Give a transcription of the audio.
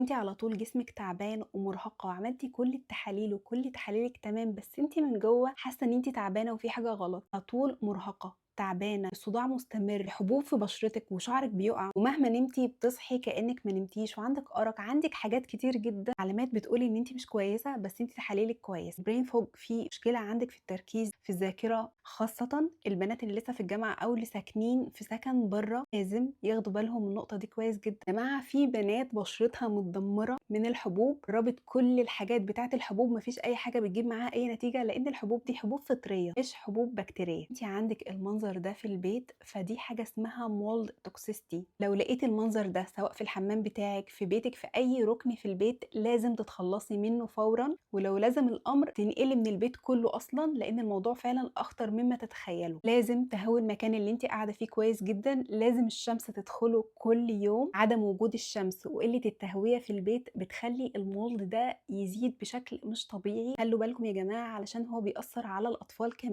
أنتِ على طول جسمِك تعبان ومرهقة وعملتِ كل التحاليل وكل تحاليلِك تمام، بس أنتِ من جوّه حاسة إن أنتِ تعبانة وفي حاجة غلط، على طول مرهقة، تعبانة، الصداع مستمر، حبوب في بشرتِك وشعرِك بيُقع، ومهما نمتِ بتصحي كأنِك ما نمتيش، وعندِك أرق، عندِك حاجات كتير جدًا، علامات بتقول إن أنتِ مش كويسة، بس أنتِ تحاليلِك كويسة. brain fog، في مشكلة عندِك في التركيز، في الذاكرة، خاصةً البنات اللي لسه في الجامعة أو اللي ساكنين في سكن برّه، لازم ياخدوا بالهم من النقطة دي كويس جدًا. يا جماعة في بنات بشرتها متدمرة من الحبوب، جربت كل الحاجات بتاعة الحبوب، ما فيش أي حاجة بتجيب معاها أي نتيجة، لإن الحبوب دي حبوب فطرية مش حبوب بكتيرية. أنتِ عندِك المنظر ده في البيت، فدي حاجة اسمها mold toxicity. لو لقيتِ المنظر ده سواء في الحمام بتاعِك، في بيتِك، في أي ركن في البيت، لازم تتخلصي منه فورًا، ولو لزم الأمر تنقلي من البيت كله أصلًا، لإن الموضوع فعلًا أخطر مما تتخيلوا. لازم تهوي المكان اللي أنتِ قاعدة فيه كويس جدًا، لازم الشمس تدخله كل يوم. عدم وجود الشمس وقلة التهوية في البيت بتخلي ال mold ده يزيد بشكل مش طبيعي. خلوا بالكم يا جماعة علشان هو بيأثر على الأطفال كمان.